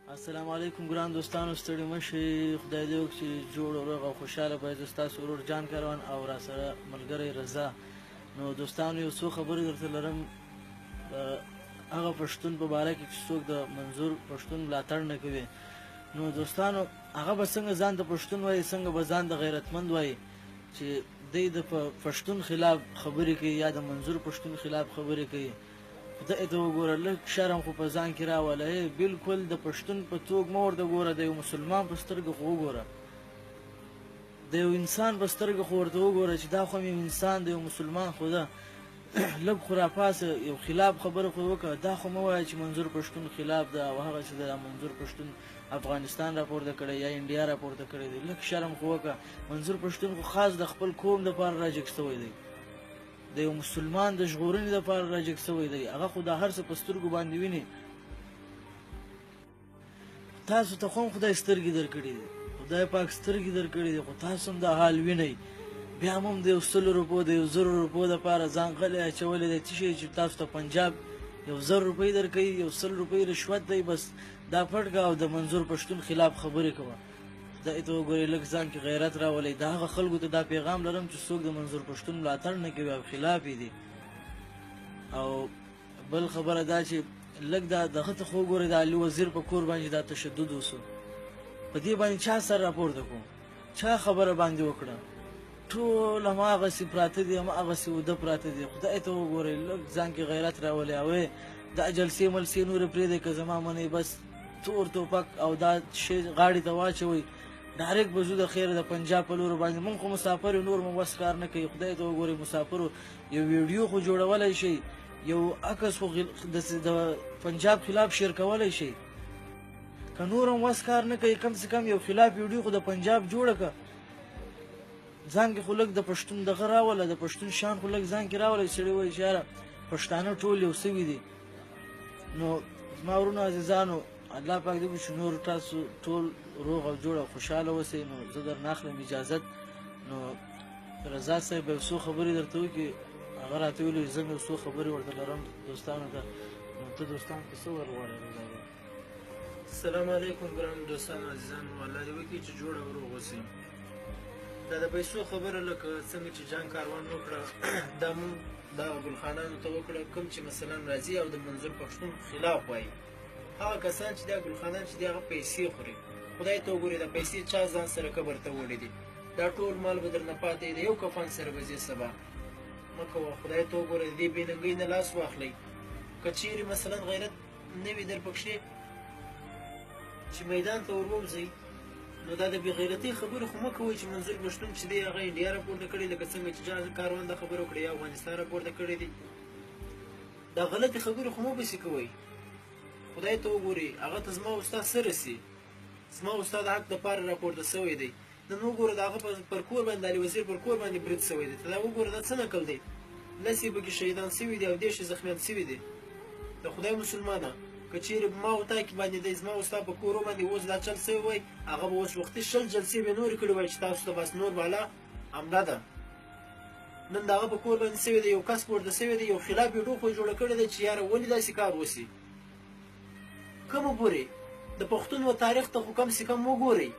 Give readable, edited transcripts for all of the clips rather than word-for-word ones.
السلام علیکم ګران دوستانو، ستړي مه شئ. خدای دې وکړي چې جوړ او روغ او خوشحاله به زه ستاسو ورور جان کاروان او راسره ملګری رضا. نو دوستانو، یو څو خبرې درته لرم هغه پښتون په باره کې چې څوک د منظور پښتون ملاتړ نه کوي. نو دوستانو، هغه به څنګه ځان ته پښتون وایي، څنګه به ځان ته غیرتمند وایي چې دی د پښتون خلاف خبرې کوي یا د منظور پښتون خلاف خبرې کوي؟ خدای ته وګوره، لږ شرم خو په ځان کې راوله. بالکل د پښتون په توګ مه ورته ګوره، د یو مسلمان په سترګه خو وګوره، د یو انسان په سترګه خو ورته وګوره چې دا خو هم یو انسان دی، یو مسلمان خو ده. لږ خو راپاڅه، یو خلاف خبره خو وکړه. دا خو مه وایه چې منظور پښتون خلاف ده او هغه چې د منظور پښتون افغانستان راپورته کړی یا انډیا راپورته کړی دی. لږ شرم خو وکړه. منظور پښتون خو خاص د خپل قوم دپاره راجګ شوی دی، د یو مسلمان د ژغورنې دپاره راجګ شوی دی. هغه خو دا هر څه په سترګو باندې ویني. تاسو ته خو هم خدای سترګې درکړي دي، خدای پاک سترګې درکړي دي، خو تاسو هم دا حال وینئ. بیا هم د یو سلو روپو، د یو زرو روپو دپاره ځان غلی اچولی دی. څه شی چې تاسو ته پنجاب یو 1000 روپۍ درکوي، یو 100 روپۍ رشوت دی، بس دا پټ کړه او د منظور پښتون خلاف خبرې کوه. خدای ته وګورئ، لږ ځان کې غیرت راولئ. دا هغه خلکو ته دا پیغام لرم چې څوک د منظور پښتون ملاتړ نه کوي او خلاف یې دي. او بل خبره دا چې لږ دا دغه ته خو وګورئ، د علي وزیر په کور باندې دا تشدد وسو، په دې باندې چا سر راپورته کړو؟ چا خبره باندې وکړه؟ ټول هماغسې پراته دي، هماغسې اوده پراته دي. خدای ته وګورئ، لږ ځان کې غیرت راولئ. او دا جلسې ملسې نورې پرېږدئ، که زما منئ بس تور توپک او دا شی غاړې ته واچوئ، ډایرکټ به ځو د خیره د پنجاب په لور باندې. مونږ خو مسافر یو، نور مو وس کار نه کوي. خدای ته وګورئ، مسافرو یو ویډیو خو جوړولی شئ، یو عکس خو د پنجاب خلاف شیر کولی شئ. که نور هم وس کار نه کوي، کم سه کم یو خلاف ویډیو خو د پنجاب جوړه که. ځان کې خو لږ د پښتون دغه راوله، د پښتون شان خو لږ ځان کې راوله چې سړی وایي چې یاره پښتانه ټول یو سوي دي. نو زما ورونو عزیزانو، الله پاک دې وکړي چې نور تاسو ټول روغ او جوړ او خوشحاله اوسئ. نو زه درنه اخلم اجازت. نو رضا صاحب به یو څو خبرې درته وکړي، هغه راته ویلي زه هم یو څو خبرې ورته لرم دوستانو ته. نو ته دوستانو ته څه ویل غواړې رضا؟ السلام علیکم ګرانو دوستانو عزیزانو، الله دې وکړي چې جوړ او روغ اوسئ. دا د پیسو خبره لکه څنګه چې جان کاروان وکړه، دا مونږ دا ګلخانانو ته وکړه، کوم چې مثلا راځي او د منظور پښتون خلاف وایي، هغه کسان چې دا ګلخانان چې دي هغه پیسې خوري. خدای ته وګورئ، دا پیسې چا ځان سره قبر ته وړي دي؟ دا ټول مال به درنه پاتې دی، یو کفن سره به ځې سبا. مه کوه، خدای ته وګوره، د دې بې ننګۍ نه لاس واخلئ. که چیرې مثلا غیرت نه وي در پکښې چې میدان ته ور ووځئ، نو دا د بې غیرتۍ خبرې خو مه کوئ چې منظور پښتون چې دی هغه انډیا راپورته کړې، لکه څنګه چې جان کاروان دا خبره وکړه، یا افغانستان راپورته کړی دی. دا غلطې خبرې خو مه پسې کوئ. خدای ته وګورئ، هغه ته زما او ستا څه رسي؟ زما او ستا د حق دپاره راپورته سوی دی. نن وګوره د هغه پر کور باندې، د علي وزیر پر کور باندې برید سوی دی. ته دا وګوره دا څه نکل دی؟ لس یې پکې شهیدان سوي دي او 30 یې زخمیان سوي دي. د خدای مسلمانه، که چیرې ما او تا کې باندې دی، زما او ستا په کورو باندې اوس دا چل سوی وای، هغه به اوس وختي 20 جلسې به نورې کړې وای چې تاسو ته بس نور بالا همدا ده. نن د هغه په کور باندې سوی دی، یو کس پورته سوی دی، یو خلاف ویډیو خو یې جوړه کړې ده چې یاره ولې داسې کار وسي. کومه پورې د پښتون و تاریخ ته خو کم سه کم وګورئ.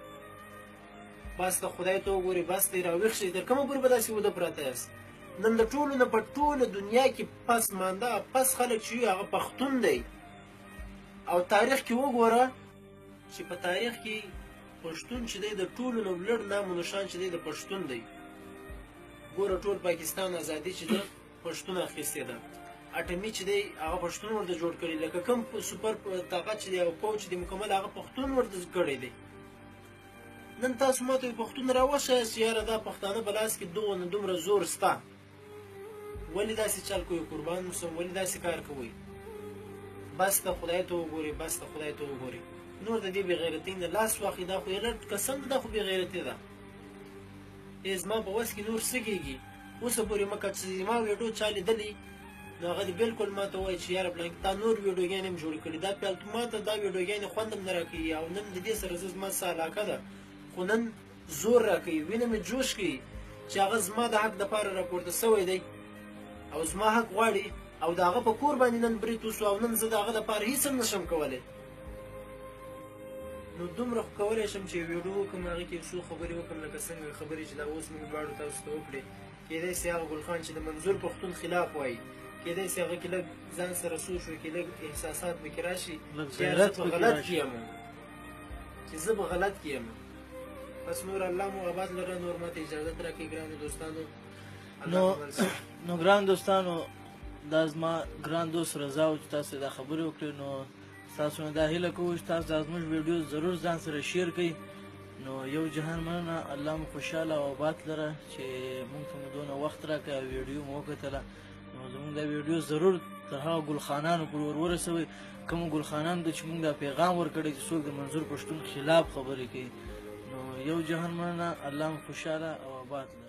بس ته خدای ته وګورئ، بس دی راویښ شئ. تر کومه پورې به داسې وده پراته یاست؟ نن د ټولو نه په ټوله دنیا کې پس مانده پس خلک چې وي هغه پښتون دی. او تاریخ کې وګوره چې په تاریخ کې پښتون چې دی د ټولو نه لوړ نام و نشان چې دی د پښتون دی. ګوره ټول پاکستان ازادي چې ده پښتون اخیستې ده، اټمي چې دی هغه پښتون ورته جوړ کړی، لکه کوم سوپر طاقت چې دی او پوځ چې دی مکمل هغه پښتون ورته کړی دی. نن تاسو ماته یو پښتون راوښیاست چې یاره دا پښتانه په لاس کې دغه نه دومره زور سته، ولې داسې چل کوئ؟ قربان مو سم، ولې داسې کار کوئ؟ بس ته خدای ته وګورئ، بس ته خدای ته وګورئ. نور د دې بېغیرتۍ نه لاس واخلئ. دا خو یې لټ قسم ده، دا خو بېغیرتي ده. ای زما په وس کې نور څه کېږي؟ اوسه پورې مکه چې زما ویډیو چا لیدلې نو هغه دې بلکل ما ته ووایي چې یاره پلانکي تا نور ویډیوګانې هم جوړې کړي، دا پیالتو ما ته دا ویډیوګانې خوند هم نه راکوي او نن د دې سره زه زما څه علاقه ده، خو نن زور راکوي، وینه مې جوش کوي چې هغه زما د حق دپاره راپورته سوی دی او زما حق غواړي او د هغه په کور باندې نن برید وسو او نن زه د هغه دپاره هېڅ هم نشم کولی. نو دومره خو کولی شم چې ویډیو وکړم، هغې کې یو څو خبرې وکړم، لکه څنګه خبرې چې دا اوس موږ دواړو تاسو ته وکړې. کېدای سي هغه ګلخان چې د منظور پښتون خلاف وایي، کېدای سي هغه کې لږ ځان سره سوچ وکړي، لږ احساسات پکې راشي لږ چې یار غیرت زه په پکې غلط راشي. کې یم، چې زه په غلط کې یم. بس نور الله مو آباد لره، نور ماته اجازت راکړئ ګرانو دوستانو. نو الله مو مل شه. نو ګران دوستانو، دا زما ګران دوست رضا و چې تاسو دا خبرې وکړې. نو تاسو نه دا هیله کوو چې تاسو دا زموږ ویډیو ضرور ځان سره شیر کړئ. نو یو جهان مننه، الله مو خوشحاله او آباد لره چې موږ ته مو دونه وخت راکړ او ویډیو مو وکتله. نو زموږ دا ویډیو ضرور تر هغه ګلخانانو پورې ور ورسوئ، کومو ګلخانانو ته چې موږ دا پیغام ورکړی چې څوک د منظور پښتون خلاف خبرې کوي. نو یو جهان مننه، الله مو خوشحاله او آباد لره.